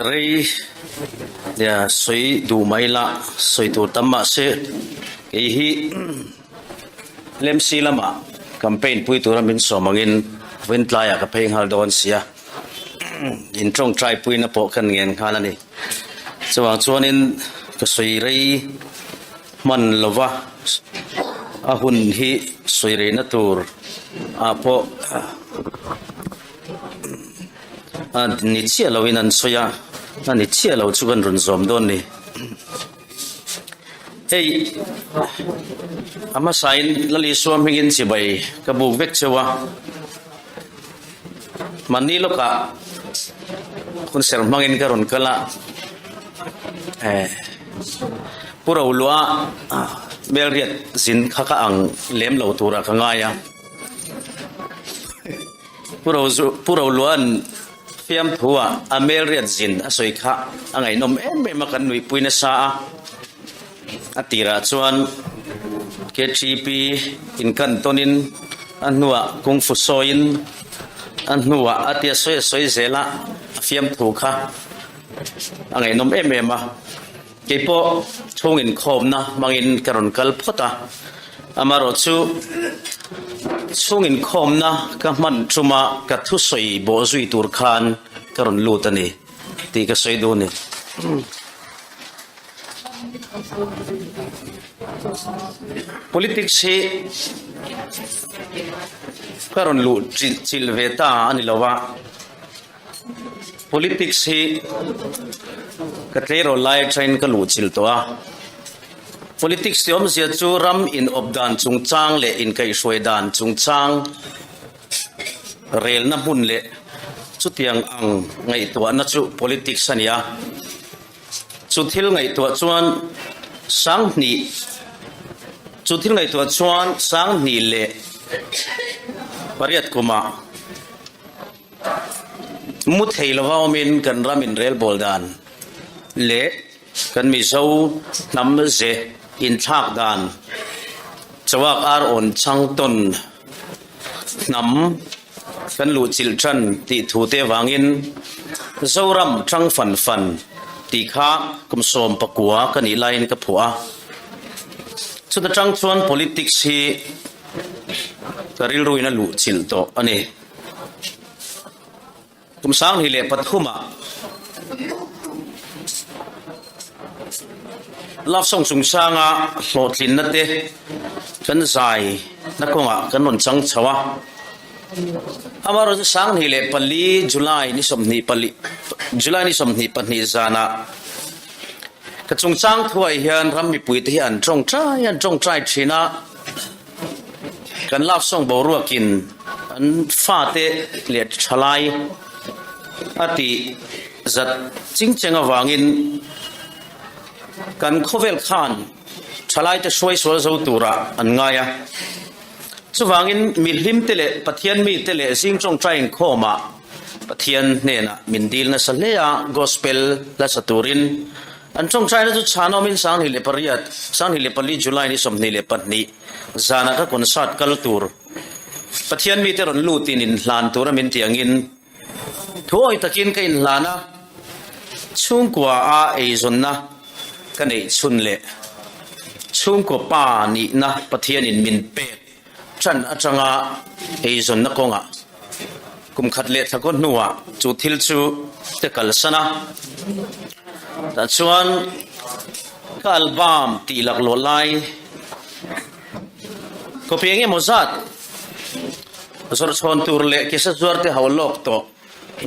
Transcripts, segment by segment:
Rei nia sawi duh mai la, sawi tur tam mah se kei hi LMC lamah campaign pui tura min sawm angin vawiin tlaiah ka phei nghal dawn sia, in tawngtai puina pawh kan ngen nghal a ni. Chuvang chuanin ka sawi rei hman lova a hun hi sawi reina tur ah pawh A ni chiah loin an sawi a, a ni chiah lo chu kan rawn zawm dawn ni. Hei a hmasain Lal Isua hmingin chibai ka buk vek cheu a, mahni lawkah hun serh hmangin ka rawn kal a, eh Pu Rolua hmelriat zin kha ka ang lem lo turah ka ngai a. Pu Rozu, Pu Roluan fiamthua a melriat zin a sawi kha a ngaihnawm em em a, kan nuihpui nasa a. A tirah chuan KTP inkan tawnin a hnuah kungfu sawiin a hnuah a tia sawi a sawi zel a, a fiamthu kha a ngaihnawm em em a. Keipawh chhung inkhawmna hmangin ka rawn kal phawt a, amaherawh chu chhung inkhawmna ka hman tuma ka thusawi bawh zui tur khan ka rawn lut a ni tih ka sawi duh a ni. Politics hi ka rawn luh chilh ve ta a ni lo a. Politics hi ka tleirawl lai atangin ka luh chilh tawh a. Politics tih awmzia chu ram inawp dan chungchang leh inkaihhruai dan chungchang relna hmun leh chutiang ang ngaihtuahna chu politics a ni a. Chu thil ngaihtuah chuan sanghnih chu thil ngaihtuah chuan sanghnih leh pariat kumah Mu thei lova awmin kan ram inrelbawl dan leh kan Mizo hnam ze inthlak dan chawak ar awn chang tawn hnam kan luhchilh tan tih thu te avangin Zoram tang fan fan tih kha kum 19 ka nih laiin ka phuah a. Chuta tang chuan politics hi ka rilruin a luhchilh tawh a ni. Kum 2003 ah Love Song chungchanga hlawhtlinna te kan zai na kawngah kan rawn chang chho a. Amaherawhchu 2004 July ni 24 July ni 22 zanah ka chungchang thuai hian ram mipuite hi an tawngtai an tawngtai thin a. Kan love song boruakin an fate leh thalai a tih zat ching cheng avangin kan khawvel khan thalaite hruai sual zo turah an ngai a. Chuvangin mihlim te leh Pathian mite leh zing tawngtai inkhawmah Pathian hnenah min dil nasa hle a, gospel hla sa turin An tawngtaina chu chhanawmin 2008, 2004 July ni 22 zanah ka concert kal tur Pathian mite rawn lutin inhlan tura min tih angin thuawi takin ka inhlan a, chhungkua a eizawnna ka neih chhun leh chhungkua pa nihna Pathianin min pek ṭan aṭanga eizawnna kawngah kum khat leh thla kaw hnuah chu thil chu ka kalsan a. Tah chuan ka album tih laklawh lai copy eng emaw zat zawrh chhawn tur leh kisa zuar te ho lawk tawh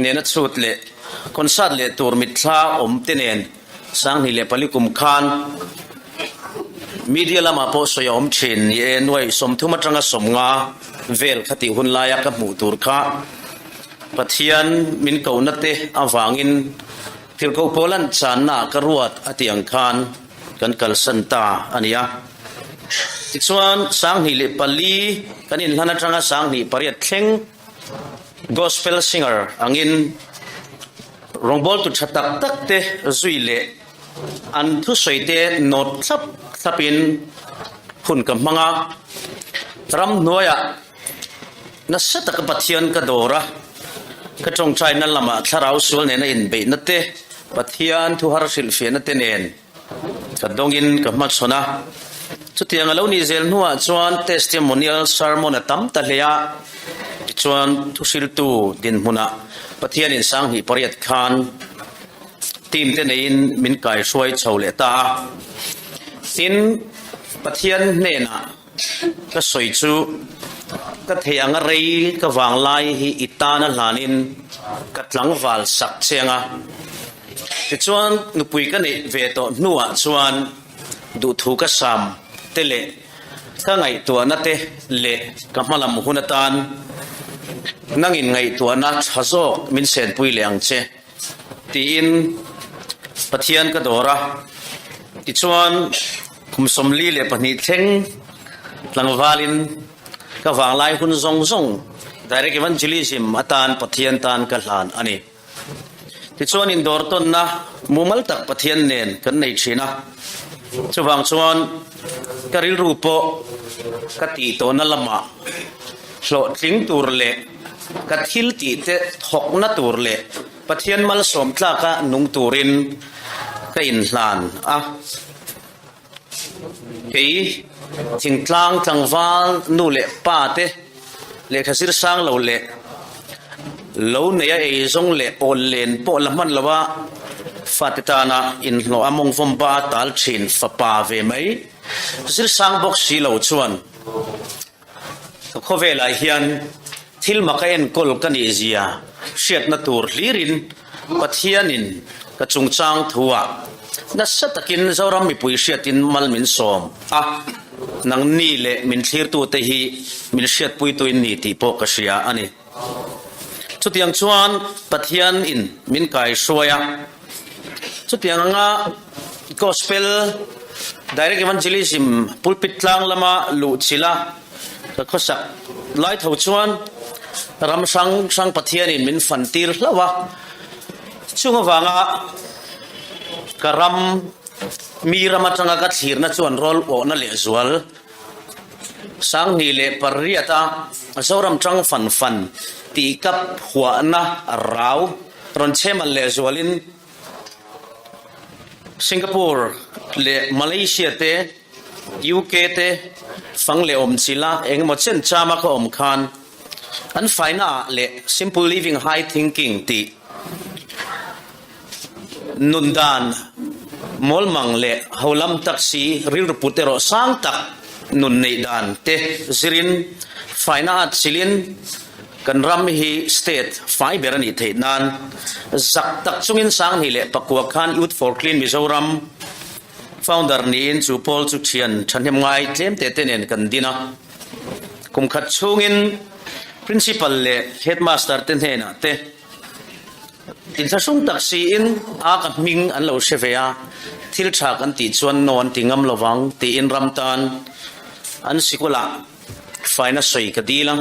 nena chhut leh concert leh tur mitthla awm te nen 2004 kum khan Media lamah pawh sawi a awm thin ni e, nuai 30 atanga 50 vel kha tih hun laia ka hmuh tur kha Pathian min kohna te avangin Tirhkoh Paula'n channa ka ruat a tih ang khan kan kalsan ta a ni a. Tichuan 2004 kan inhlan atanga 2008 thleng Gospel singer angin rawngbawltu tha tak tak te zui leh An thusawi te nawt thlap thlapin hun ka hmang a, ramhnuaiah nasa taka Pathian ka dawr a, ka tawngtaina lamah thlarau sual nena inbeihna te, Pathian thu har hrilhfiahna te nen ka dawngin ka hmachhawn a. Chutiang a lo nih zel hnuah chuan testimonial sermon a tam ta hle a, tichuan thuhriltu dinhmunah Pathianin 2008 khan team te neiin min kaihruai chho leh ta a. Tin, Pathian hnenah ka sawi chu ka thei anga rei ka vang lai hi i tana hlanin ka tlangval sak che anga. Tichuan nupui ka neih ve tawh hnuah chuan duhthu ka sam te leh ka ngaihtuahna te leh ka hmalam hun atan nangin ngaihtuahna tha zawk min senpui leh ang che tiin Pathian ka dawr a. Tichuan kum 42 thleng tlangvalin ka vanglai hun zawng zawng Direct Evangelism atan Pathian tan ka hlan a ni. Tichuan indawr tawnna mumal tak Pathian nen kan nei thin a, chuvang chuan ka rilru pawh ka tih tawhna lamah hlawhtling tur leh ka thil tih te thawkna tur leh Pathian malsawm tlaka nung turin ka inhlan a. Kei thingtlang tlangval nu leh pa te lehkha zir sang lo leh lo neia eizawng leh awl len pawh la hman lo a, fate tana inhlawh a mawngvawm ba tal thin fapa ve mai zir sang bawk si lo chuan Ka khawvelah hian thil mak a enkawl ka nih zia hriatna tur hlirin Pathianin ka chungchang thuah nasa takin Zoram mipui hriatin mal min sawm a, nangni leh min thlirtute hi min hriatpuituin ni tih pawh ka hria a ni. Chutiang chuan Pathianin min kaihruai a. Chutiang anga Gospel Direct Evangelism pulpit tlang lama luh chilh a ka khawsak lai tho chuan ram hrang hrang Pathianin min fan tir hlauh a. Chung avanga ka ram mi ram atanga ka thlirna chuan rawl awhna lehzual 2008 a Zoram tang fan fan tih ka phuahna rau rawn chhemal lehzualin Singapore leh Malaysia te, UK te fang leh awm chila engemaw chen chama ka awm khan an faina ah leh simple living high thinking tih nun dan mawlmang leh holam tak si rilru put erawh sang tak nun neih dan te zirin faina at chilin Kan ram hi state fai ber a nih theih nan zak tak chungin 2009 khan Youth for Clean Mizoram founder niin chu pawl chu thian thahnem ngai tlem te te nen kan din a. Kum khat chhungin Principal leh Headmaster te hnenah te inthlahrung tak siin a ka hming an lo hre ve a, thil tha kan tih chuan no an ti ngam lovang tiin ram tan an sikulah Faina sawi ka dil a,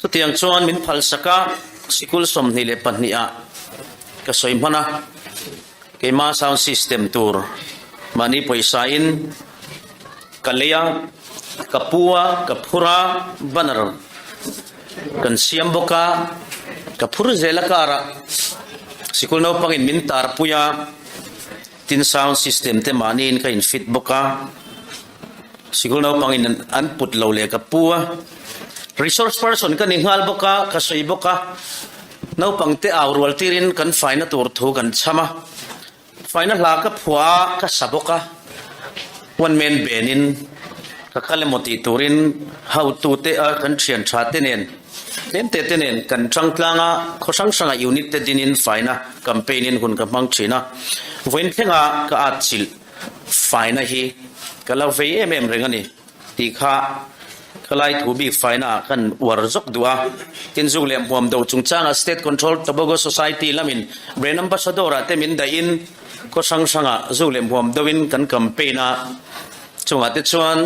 chutiang chuan min phalsak a, sikul 22 ah ka sawi hman a, keima sound system tur mahni pawisa in ka lei a, ka pu a, ka phur a, banner kan siam bawk a, ka phur zel a car ah sikul naupang in min tar pui a, tin sound system te mahni in ka in fit bawk a. Sikul naupangin an put lo leh ka pu a, resource person ka ni nghal bawk a, ka sawi bawk a, naupang te au rual tirin kan faina tur thu kan chham a, faina hla ka phuah a, ka sa bawk a, one man band in ka kal emaw tih turin hotu te a kan thian tha te nen tlem te te nen kan tang tlang a, khaw hrang hrangah unit te dinin faina campaign in hun ka hmang thin a, vawiin thlenga ka atchilh. Faina hi ka lo vei em em reng a ni tih kha ka lai thu bik faina ah khan uar zawk duh a. Tin zuk leh hmuam do chungchangah State Control Tobacco Society lamin Brand Ambassador ah te min daih in khaw hrang hrangah zuk leh hmuam do in kan campaign a, chungah te chuan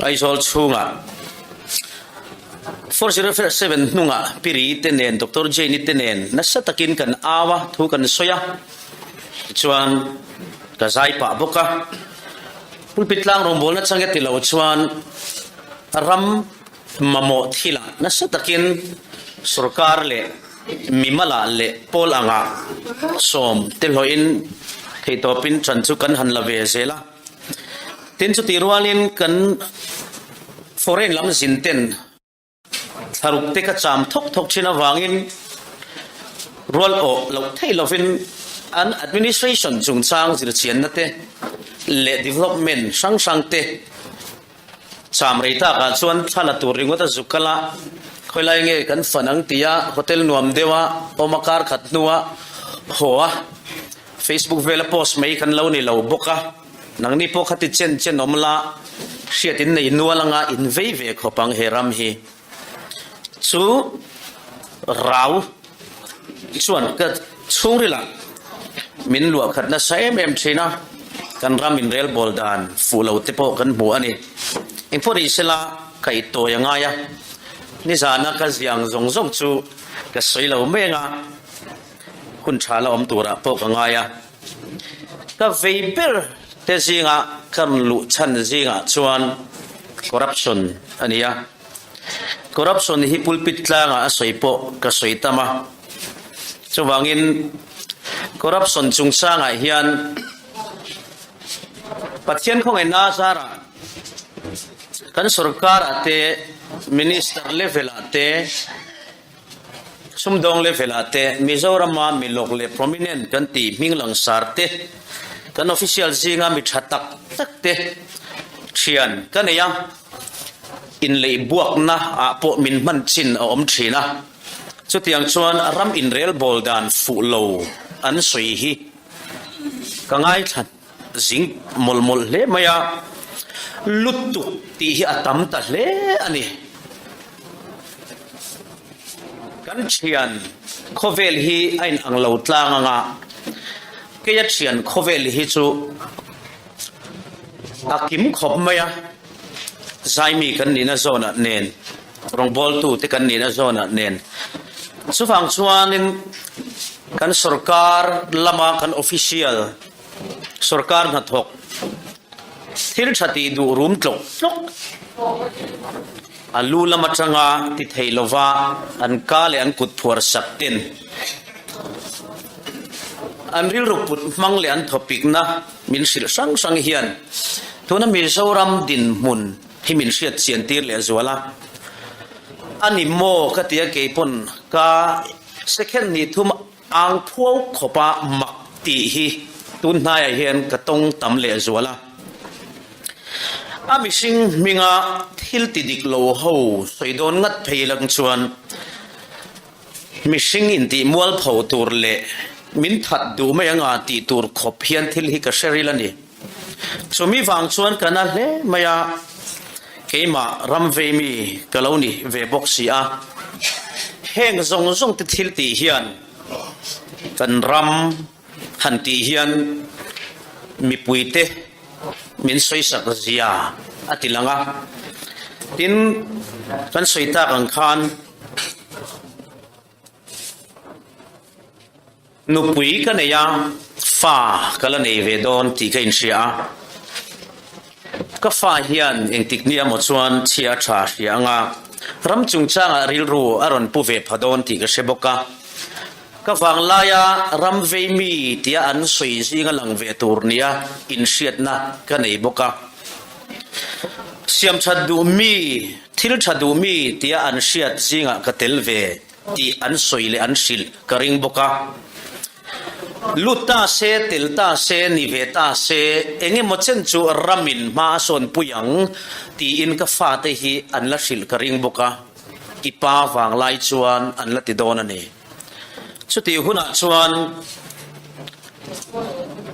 Aizawl chhungah 407 hnungah Piri te nen Doctor Jane-i te nen nasa takin kan au a, thu kan sawi a. Tichuan ka zai pah bawk a, pulpit tlang rawngbawlna chang e ti lo chuan ram mamawh thilah nasa takin sorkar leh. Mimala leh pawl anga sawm te hlawhin theihtawpin ṭan chu kan han la ve zel a. Tin, chutih rualin kan foreign lam zin ten thlaruk te ka cham thawk thawk thin avangin rual awh loh theih lovin an administration chungchang zirchianna te leh development hrang hrang te Cham rei takah chuan thla la tur ringawt a zuk kal a, khawilai nge kan fan ang tia hotel nuam deuha awm a kar khat hnua haw a, Facebook vela post mai kan lo ni lo bawk a, nangni pawh khati chen chen awm la hriat in nei nual anga in vei ve khawp ang he ram hi chu rau chuan ka chhungrilah min luah khat nasa em em thin a, kan ram inrel bawl dan fuh lo te pawh kan hmu a ni. Engpawh ni sela kaih tawi a ngai a, nizana ka ziang zawng zawng chu ka sawi lo mai anga hun tha la awm turah pawh ka ngai a. Ka vei ber te zinga ka rawn luh chhan zingah chuan corruption a ni a. Corruption hi pulpit tlangah a sawi pawh ka sawi tam a, chuvangin corruption chungchangah hian Pathian khawngaihna zarah kan sorkarah te, minister level ah te, sumdawng level ah te, Mizorama mi lawk leh prominent kan tih hming langsar te, kan official zinga mi tha tak tak te thian ka nei a. Inleih buakna ah pawh min hman chin a awm thin a, chutiang chuan ram inrel bawl dan fuh lo an sawi hi ka ngaithla zing mawlh mawlh hle mai a, lutuk tih hi a tam ta hle a ni. Kan thian khawvel hi a inang lo tlang anga keia thian khawvel hi chu a kim khawp mai a. Zaimi kan nihna zawnah nen, rawngbawltute kan nihna zawnah nen. Chuvang chuanin kan sorkar lama kan official, sorkar hnathawk, thil tha tih duh rum tlawk tlawk, a lu lam atanga ti thei lova an ka leh an kut phuar sak ten an rilru put hmang leh an thawpikna Min hrilh hrang hrang hian tuna Mizoram dinhmun hi min hriat chian tir leh zual a, a ni maw ka ti a keipawn ka second hnih thum ang phuau khawpa mak tih hi tun hnaiah hian ka tawng tam leh zual a. A mihring hminga thil ti dik lo ho sawi dawn ngat phei lang chuan Mihring intih mualpho tur leh min that duh mai anga tih tur khawp hian thil hi ka hre ril a ni. Chumi vang chuan ka na hle mai a, keimah ram vei mi ka lo ni ve bawk si a. Heng zawng zawng te thil tih hian kan ram han tih hian mipuite min sawisak zia a ti lang a. Tin, kan sawi tak ang khan, Nupui ka nei a, fa ka la nei ve dawn tih ka inhria a. Ka fa hian engtik nia maw chuan chhia a tha hria anga ram chungchangah rilru a rawn pu ve pha dawn tih ka hre bawk a. Ka vanglaia ram vei mi tia an sawi zinga lang ve tur nia inhriatna ka nei bawk a. Siamthat duh mi Thil tha duh mi tia an hriat zingah ka tel ve tih an sawi leh an hrilh ka ring bawk a. Lut ta se, tel ta se, ni ve ta se, eng emaw chen chu ramin hma a sawn pui ang tiin ka fate hi an la hrilh ka ring bawk a, i pa vang lai chuan an la ti dawn a ni. Chutih hunah chuan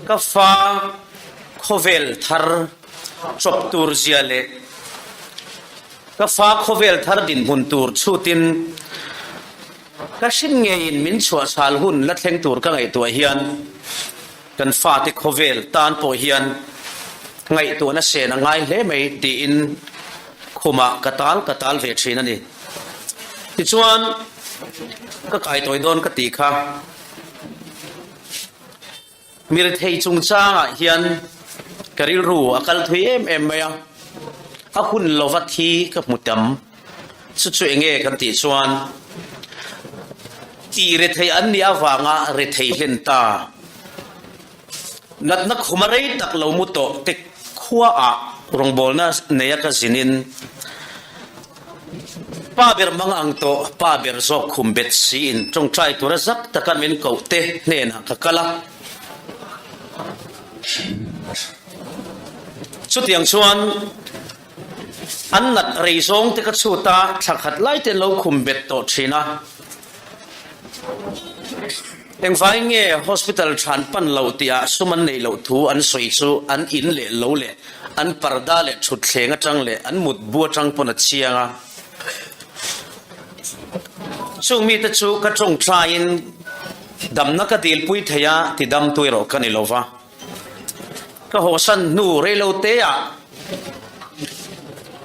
ka fa khawvel thar chawp tur zia leh ka fa khawvel thar dinhmun tur chhutin ka hrin ngeiin min chhuahchhal hun la thleng tur ka ngaihtuah hian kan fate khawvel tan pawh hian ngaihtuahna sen a ngai hle mai tiin khumah ka tal ka tal ve thin a ni. Tichuan ka kaitawi dawn ka tih kha. Mirethei chungchangah hian ka rilru a kal thui em em mai a, a hun lova thi ka hmu tam. Chu chu enge kan tih chuan. Tih rethei an nih avanga rethei hlen ta. Natna khuma rei tak lo mu tawh te khuaah rawngbawlna neia ka zinin pa ber mang ang tawh pa ber zawk khum bet siin tawngtai tura zak taka min koh te hnenah ka kal a. Chutiang chuan an nat rei zawng te ka chhut a, thla khat lai te an lo khum bet tawh thin a. Engvai nge hospital than pan loh tihah sum an neih loh thu an sawi chu an in leh lo leh an parda leh thutthleng atang leh an mutbu atang pawn a chiang a. Chung mite chu ka tawngtaiin damna ka dilpui thei a ti damtu erawh ka ni lo va. Ka hawsan hnu reilo teah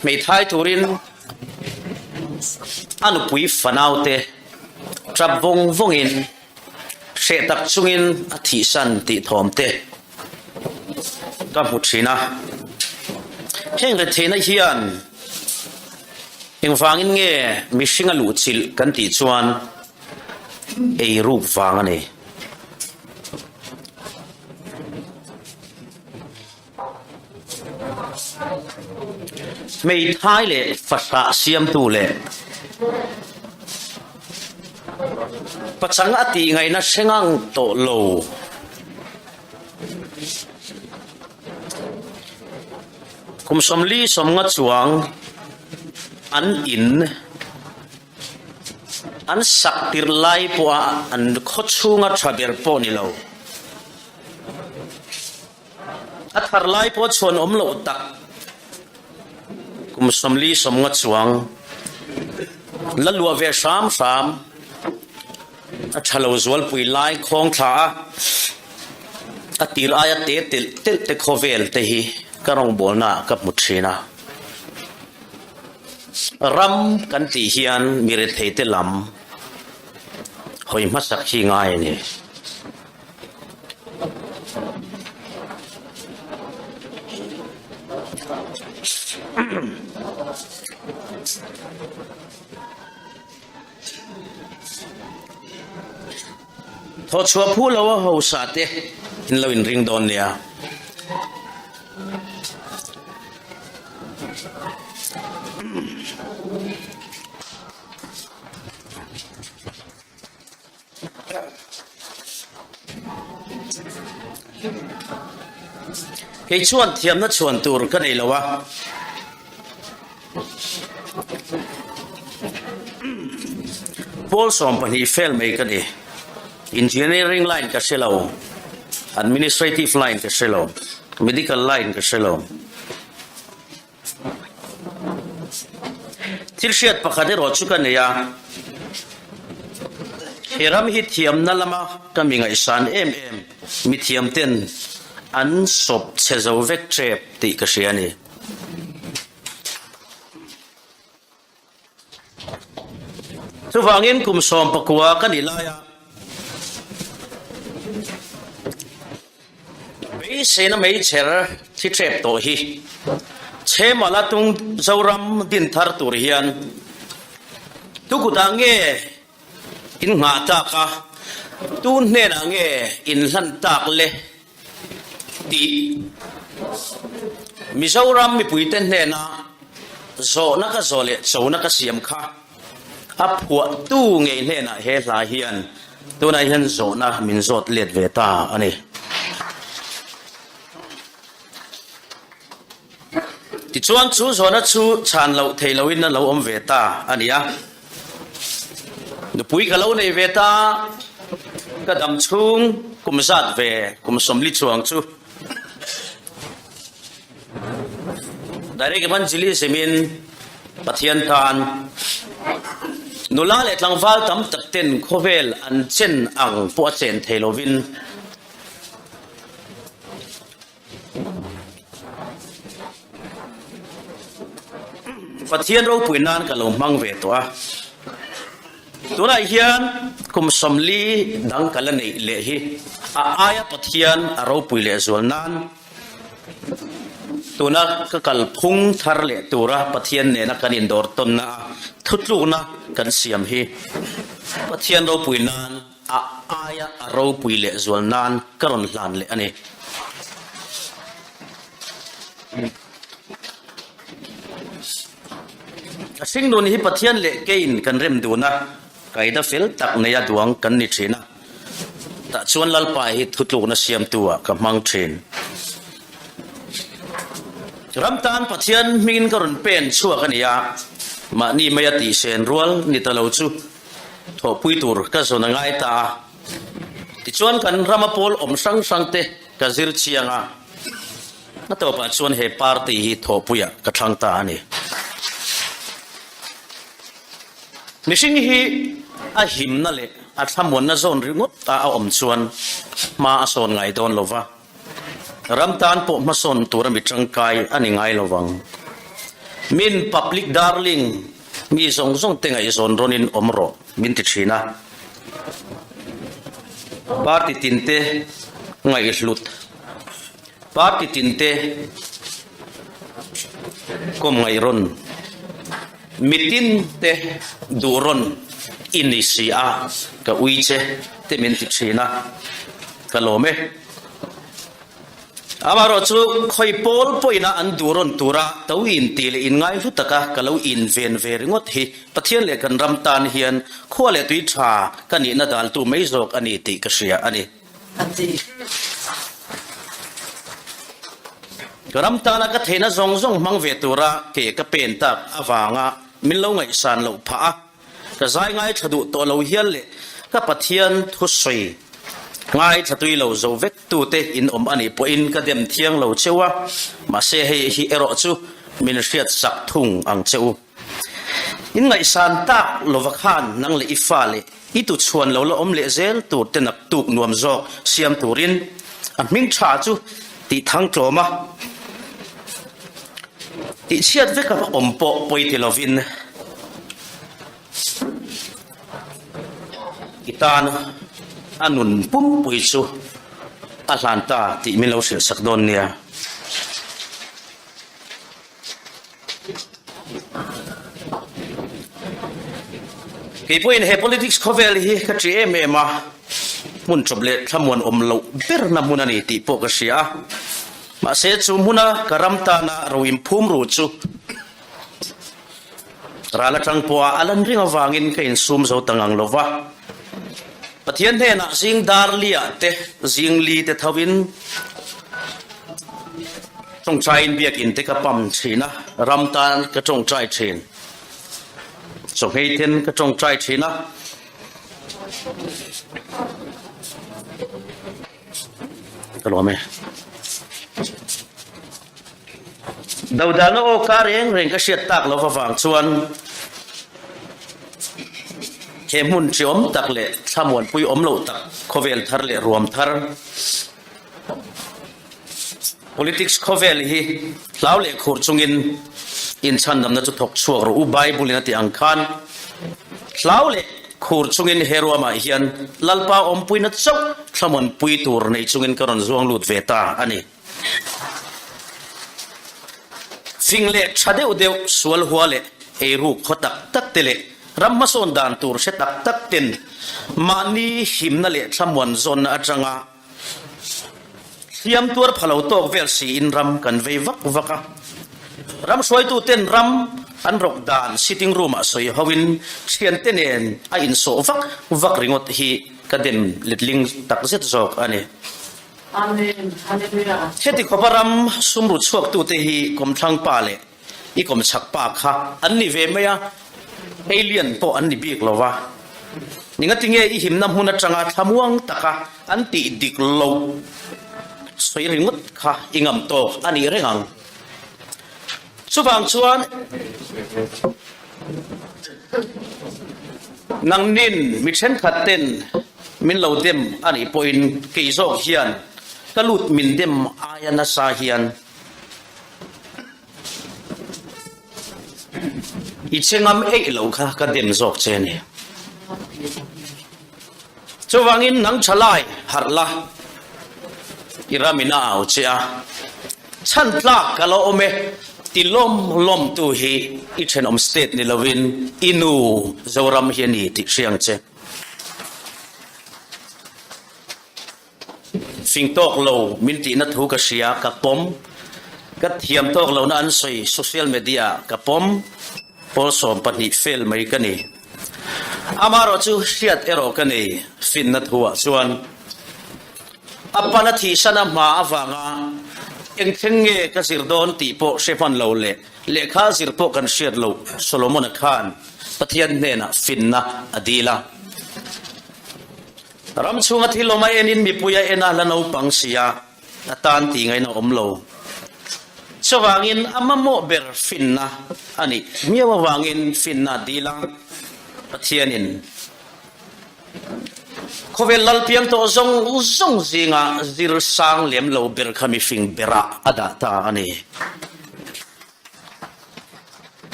hmeithai turin a nupui fanaute tap vawng vawngin hreh tak chungin a thihsan tih thawm te ka hmu thin a. Heng retheihna hian engvangin nge mihring a luhchilh kan tih chuan eiruk vang a ni. Hmeithai leh fahrah siamtu leh pachang a tih ngaihna hre ngang tawh lo. Kum 40 50 chuang an in. An sak tirh lai pawha an khaw chhunga tha ber pawh ni lo. A thar lai pawh chhuan awm loh tak kum 40 50 chuang la luah ve hram hram a tha lo zualpui lai khawng thla a, a tir aia te telh telh te khawvel te hi ka rawngbawlnaah ka hmu thin a. Ram kan tih hian mi retheite lam hawi hmasak hi ngai a ni. Thawhchhuah phu lo a hausa te in lo inring dawn nia. Kei chuan thiamna chhuan tur ka nei lo a. Pawl 12 fel mai ka ni. Engineering line ka hre lo, administrative line ka hre lo, medical line ka hre lo. Thil hriat pakhat erawh chu ka nei a, he ram hi thiamna lama ka mi ngaihsan em em mithiam ten an sawp chhe zo vek tep tih ka hria a ni. Chuvangin kum 19 ka nih laia beiseina meichher thi ṭep tawh hi Chhemala tung Zoram din thar tur hian tukutah nge in nghah tak a, tun hnenah nge in hlan tak le tih Mizoram mipuite hnena zawhna ka zawh leh chona ka siam kha a phuahtu ngei hnenah he hla hian tunah hian zawhna min zawt let ve ta a ni. Tichuan chu zawhna chu chhan loh thei loin a lo awm ve ta a ni a. Nupui ka lo nei ve ta, ka dam chhung kum zat ve kum 40 chuang chu Direct Evangelism in Pathian tan nula leh tlangval tam tak ten khawvel an chen ang pawh a chen thei lovin Pathian ropui nan ka lo hmang ve tawh a, tunah hian kum 40 dang ka la neih leh hi a aia Pathian a ropui leh zual nan tuna ka kalphung thar leh tura Pathian nena kan indawr tawnna a thutlukna kan siam hi. Pathian ropui nan a aia a ropui leh zual nan ka rawn hlan leh a ni. A hringnun hi Pathian leh keiin kan rem dun a, kaida fel tak neia duang kan ni thin a. Tah chuan Lalpa hi thutlukna siamtu ah ka hmang thin. Ram tan Pathian hmingin ka rawn pen chhuak a ni a, mahni maia tihsen rual ni ta lo chu thawhpui tur ka zawn a ngai ta a. Tichuan kan rama pawl awm hrang hrang te ka zir chiang a, a tawpah chuan he party hi thawhpuiah ka thlang ta a ni. Mihring hi a himna leh a thlamuanna zawn ringawt a a awm chuan hma a sawn ngai dawn lo va, ram tan pawh hmasawn tura mi tangkai a ni ngai lo vang. Min public darling mi zawng zawng te ngaihzawn rawnin awm rawh min ti thin a. Party tinte ngaihhlut, party tinte kawm ngaihrawn. Mitin te duh rawn i ni si a, ka ui che te min ti thin a, ka lawm e. Amaherawh chu khawi pawl pawhin a an duh rawn tura to in ti leh in ngai hlu taka ka lo in ven ve ringawt hi Pathian leh kan ram tan hian khua leh tui tha ka nihna daltu mai zawk a ni tih ka hria a ni. a ti. Ka ram tana ka theihna zawng zawng hmang ve tura ke ka pen tak avanga min lo ngaihsan loh phah a, ka zai ngaithla duh tawh lo hial leh ka Pathian thusawi ngaithla tui lo zo vek tute in awm anih pawhin ka dem thiang lo cheu a, mahse hei hi erawh chu min hriatsak thung ang che u. In ngaihsan tak lova khan nang leh i fa leh i tu chhuan lo la awm leh zel tur te naktuk nuam zawk siam turin a hming tha chu tih thang tlawm a, tih chhiat vek a awm pawh pawi ti lovin i tan a nun pumpui chu a hlan ta tih min lo hrilh sak dawn nia. Kei pawhin he politics khawvel hi ka ṭi em em a, hmun chawp leh thlamuan awm loh berna hmun a ni tih pawh ka hria a. Mahse chu hmuna ka ram tana ro inphum ru chu ral aṭang pawha a lan ring avangin ka insum zo ta ngang lo va. Pathian hnenah zing dar liah te, zing li te thovin, Tawngtaiin biakinn te ka pam thin a, ram tan ka tawngtai thin. Chawhmei ten ka tawngtai thin a. Ka lawm e. Dodalna aw ka reng reng ka hriat tak lo avang chuan he hmun ṭiawm tak leh thlamuanpui awm loh tak khawvel thar leh ruam thar Politics khawvel hi hlau leh khur chungin inchhandamna chu thawk chhuak rawh u Bible in a tih ang khan hlau leh khur chungin he ruamah hian Lalpa awmpuina chauh thlamuanpui tur nei chungin ka rawn zuang lut ve ta a ni. Fing leh tha deuh deuh sual hua leh eiruk khaw tak tak te leh ram hmasawn dan tur hre tak tak ten mahni himna leh thlamuan zawnna atanga Hliam tuar pha lo tawk vel siin ram kan vei vak vak a. Ram hruaituten ram an rawk dan sitting room ah sawi hoin thiante nen a insawh vak vak ringawt hi ka dem letling takzet zawk a ni. Amen. Hallelujah. Heti khawpa ram sumru chhuaktute hi kawmthlang pa leh I kawmchhak pa kha an ni ve mai a, alien pawh an ni bik lo va. Ningatinge i himna hmun atanga thlamuang taka an tih dik loh sawi ringawt kha i ngam tawk a nih reng ang. Chuvang chuan nangnin mi thenkhat ten min lo dem a nih pawhin kei zawk hian ka lut min dem aia nasa hian I che ngam eih lo kha ka dem zawk che a ni. Chuvangin nang tha lai harh la, i ramin a au che a, chhan tlak ka lo awm e, ti lawm lawmtu hi i thenawm state ni lovin i nu Zoram hi a ni tih hriang che. Fing tawk lo min tihna thu ka hria, ka pawm. Ka thiam tawk lohna an sawi social media ah ka pawm. Pawl 12 fel mai ka ni. Amaherawhchu hriat erawh ka nei finna thu ah chuan a pana thihsan a hma avanga eng thleng nge ka zir dawn tih pawh hre hman lo leh lehkha zir pawh kan hriat loh Solomon-a khan Pathian hnenah finna a dil a. Ram chhunga thil awm a enin mipui a en a la naupang si a, a tan tih ngaihna awm lo. Chuvangin a mamawh ber finna a nih miau avangin finna a dil a, Pathianin khawvel lalpiang tawh zawng zawng zinga zir sang lem lo ber kha mifing berah a dah ta a ni.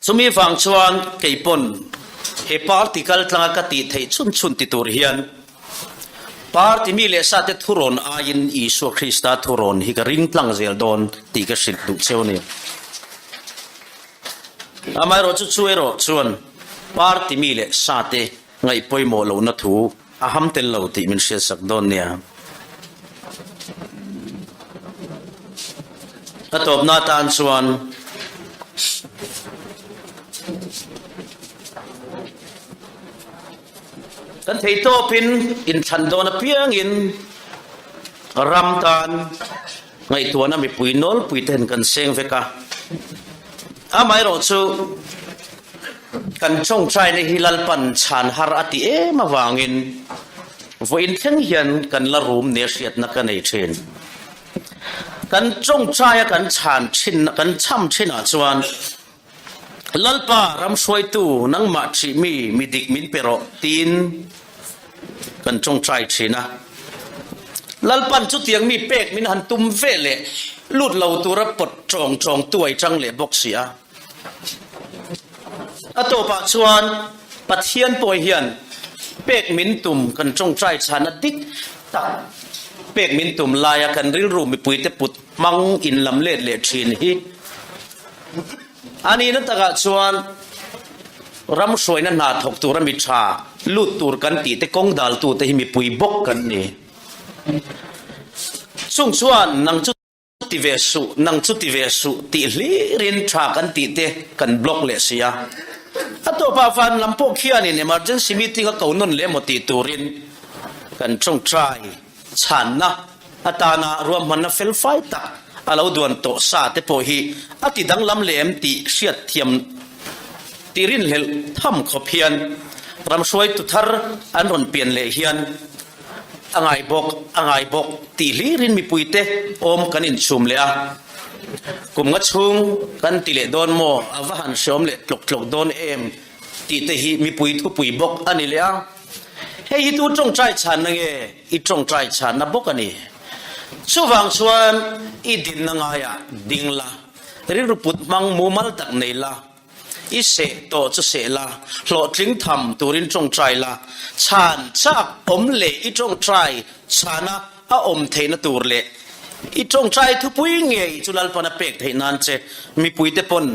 Chumi vang chuan kei pawn he party kal tlanga ka tih theih chhun chhun ti tur hian party mi leh sate thurawn aiin Isua Krista thurawn hi ka ring tlang zel dawn tih ka hrilh duh cheu a ni. Amaherawhchu chu erawh chuan party mi leh sate ngaih pawimawh lohna thu a ham tel lo tih min hriatsak dawn nia. A tawpna atan chuan kan thei tawpin inthlan dawn apiangin ram tan ngaihtuahna mipui nawlpui ten kan seng vek a. Amaherawhchu Kan tawngtaina hi Lalpan chhan har a ti em avangin vawiin thleng hian kan la rum nia hriatna ka nei thin. Kan tawngtaia kan chhan thin kan cham thinah chuan Lalpa ram hruaitu nangmah thih mi mi dik min pe rawh tiin kan tawngtai thin a. Lalpan chutiang mi pek min han tum ve leh lut lo tura pawt tawng tawng tuai chang leh bawk si a. A tawpah chuan Pathian pawh hian pek min tum kan tawngtai chhana dik tak pek min tum laia kan rilru mipuite put hmang inlam let leh thin hi a nihna takah chuan ram hruaina hna thawk tura mi tha lut tur kan tih te kawng daltute hi mipui bawk kan ni. Chung chuan nang chu Ti ve suh, nang chu ti ve suh tih hlirin tha kan tih te kan block leh si a. A tawpah van lam pawh khianin emergency meeting a ko nawn leh emaw tih turin kan tawngtai chhanna atana ruahmanna felfai tak a lo duan tawh sa te pawh hi a ti danglam leh em tih hriatthiam tih rinhlelh tham khawp hian ramhruaitu thar an rawn pian leh hian A ngai bawk, a ngai bawk tih hlirin mipuite awm kan inchhum leh a. Kum nga chhung kan ti leh dawn maw, a va han hreawm leh tlawk tlawk dawn em tih te hi mipui thupui bawk a ni leh a. Hei hi tu tawngtai chhanna nge i tawngtai chhanna bawk a ni. Chuvang chuan i dinna ngaiah ding la, rilru put hmang mumal tak nei la, I seh tawh chu seh la, hlawhtling tham turin tawngtai la, chhan chak awm leh i tawngtai chhana a awm theihna tur leh i tawngtai thupui ngei chu Lalpan a pek theih nan che mipuite pawn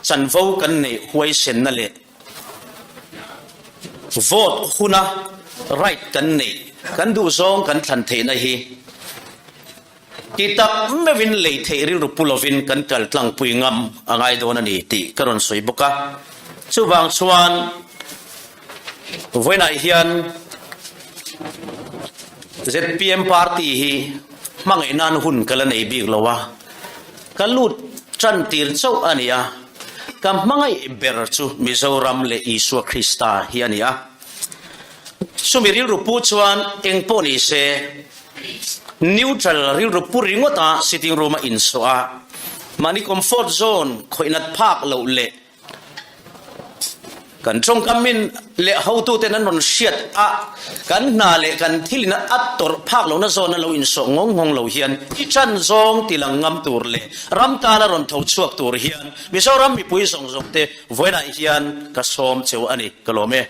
chanvo kan neih huaisenna leh vote huna right kan neih kan duhzawng kan thlan theihna hi Ti tak meuhin lei theih rilru pu lovin kan kal tlangpui ngam a ngai dawn a ni tih ka rawn sawi bawk a. Chuvang chuan vawiinah hian zpm party hi hmangaih nan hun ka la nei bik lo a, ka lut tan tir chauh a ni a, ka hmangaih ber chu Mizoram leh Isua Krista hi a ni a. Chumi rilru pu chuan eng pawh ni se, Neutral rilru pu ringawt a sitting room a insawh a, mahni comfort zone khawih nat phak loh leh kan tawngkam min leh hotuten an rawn hriat a, kan hna leh kan thil in a tawrh phak lohna zone a lo insawh ngawng ngawng lo hian i chan zawng ti lang ngam tur leh ram tana rawn tho chhuak tur hian Mizoram mipui zawng zawng te vawiinah hian ka sawm cheu a ni, ka lawm e.